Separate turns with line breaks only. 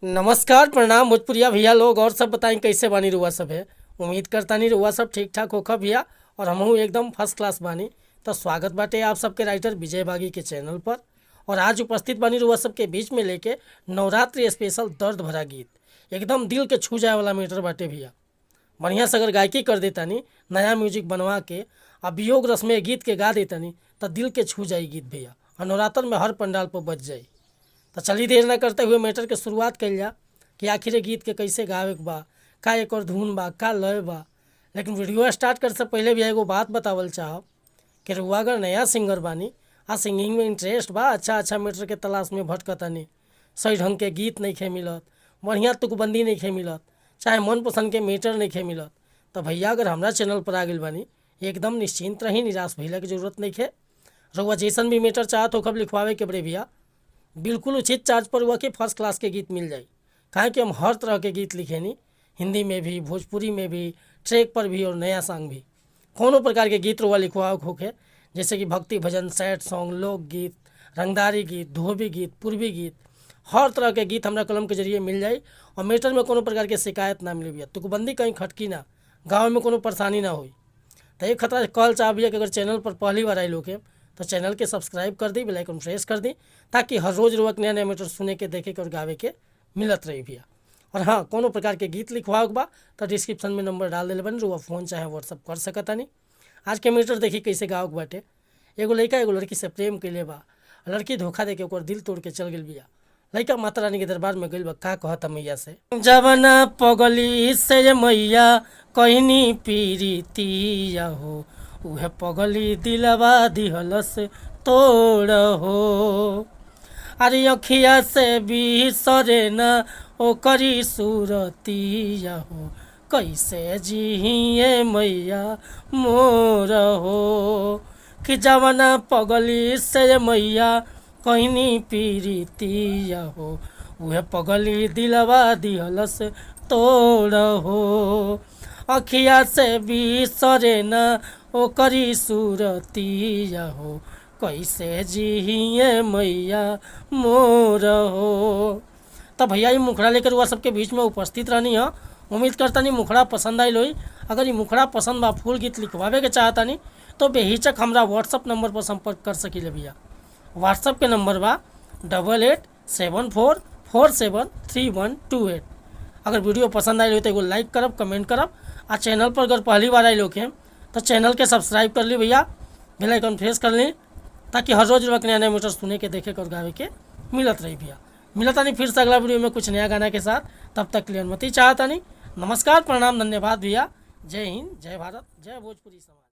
नमस्कार, प्रणाम भोजपुरिया भैया लोग। और सब बताई कैसे बानी रुआ सब है। उम्मीद करतानी रुआ सब ठीक ठाक होखा भैया और हमहू एकदम फर्स्ट क्लास बानी। तो स्वागत बाटे आप सबके राइटर विजय बागी के चैनल पर। और आज उपस्थित बानी रुआ सबके बीच में लेके नवरात्रि स्पेशल दर्द भरा गीत, एकदम दिल के छू जाए वाला मैटर बाटे भैया। बढ़िया से अगर गायकी कर देतानी, नया म्यूजिक बनवा के आ वियोग रस में गीत के गा देतानी तो दिल के छू जाई गीत भैया और नवरात्र में हर पंडाल पर बज जाई। तो चलिए देर न करते हुए मैटर के शुरुआत कइल जा कि आखिर ये गीत के कैसे गावे के बा, का एक और धुन बा, का लय बा। लेकिन वीडियो स्टार्ट करे से पहले भी एगो बात बतावल चाहब कि रुआ अगर नया सिंगर बानी आ सिंगिंग में इंटरेस्ट बा, अच्छा अच्छा मैटर के तलाश में भटकतानी, सही ढंग के गीत नहीं खे मिलत, बढ़िया तुकबंदी नहीं खे मिलत, चाहे मनपसंद के मैटर नहीं खे मिलत, तो भैया अगर हमरा चैनल पर आ गइल बानी एकदम निश्चिंत रही, निराश भइला के जरूरत नहीं खे। रउआ जैसन भी मैटर चाहत हो कब लिखवावे के बड़े भैया, बिल्कुल उचित चार्ज पर हुआ कि फर्स्ट क्लास के गीत मिल जाई। काहे कि हम हर तरह के गीत लिखेनी, हिंदी में भी, भोजपुरी में भी, ट्रैक पर भी और नया सॉन्ग भी। कोनो प्रकार के गीत रुआ लिखवावे होखे, जैसे कि भक्ति भजन, सैड सॉन्ग, लोकगीत, रंगदारी गीत, धोबी गीत, पूर्वी गीत, हर तरह के गीत हमरा कलम के जरिए मिल जाई। और मैटर में कोनो प्रकार के शिकायत ना मिली भैया, तुकबंदी कहीं खटकी ना, गाँव में कोनो परेशानी ना होई। तो एक खतरा कहल चाह भैया कि अगर चैनल पर पहली बार आई लोग तो चैनल के सब्सक्राइब कर दी, बेल आइकन प्रेस कर दी, ताकि हर रोज़ रोज नया नया मैटर सुने के, देखे के और गावे के मिलत रही भैया। और हाँ, कोनो प्रकार के गीत लिखवावे के बा तो डिस्क्रिप्शन में नंबर डाल देले बानी, रुआ फ़ोन चाहे व्हाट्सअप कर सकतानी। आज के मैटर देखी कैसे गावे के बाटे। एगो लड़का एगो लड़की से प्रेम कइले बा, लड़की धोखा दे के ओकर दिल तोड़ के चल गेल बिया। लड़का माता रानी के दरबार में गइल बा, का कहता मैया से, जवना पगली से मैया कहनी पीरितिया हो, उहे पगली दिलवा दिहलस तोड़ हो। अरे अखिया से बिसरे न ओकरी सूरतिया हो, कैसे जिहिए मैया मोर हो। कि जवना पगली से मैया कहनी पीरितिया हो, उहे पगली दिलवा दिहलस तोड़ हो। अखिया से बिसरे न ओकरी सूरतिया हो, कैसे जिहिए मैया मोर हो। तो भैया ये मुखड़ा लेकर हुआ सबके बीच में उपस्थित रहनी है। उम्मीद करता नहीं मुखड़ा पसंद आयल होई। अगर ये मुखड़ा पसंद बा, फुल गीत लिखवावे के चाहता नहीं तो बेहिचक हमरा व्हाट्सअप नंबर पर संपर्क कर सकीले भैया। व्हाट्सअप के नंबर बा 8874473128। अगर वीडियो पसंद आयल हो तो एगो लाइक करब, कमेंट करब आ चैनल पर अगर पहली बार आयल होखे तो चैनल के सब्सक्राइब कर ली भैया, बेल आइकन प्रेस कर ली, ताकि हर रोज़ नया नया मैटर सुने के, देखे के और गावे के मिलत रही भैया। मिलता नहीं फिर से अगला वीडियो में कुछ नया गाना के साथ, तब तक के लिए अनुमति चाहता नहीं। नमस्कार, प्रणाम, धन्यवाद भैया। जय हिंद, जय भारत, जय भोजपुरी समाज।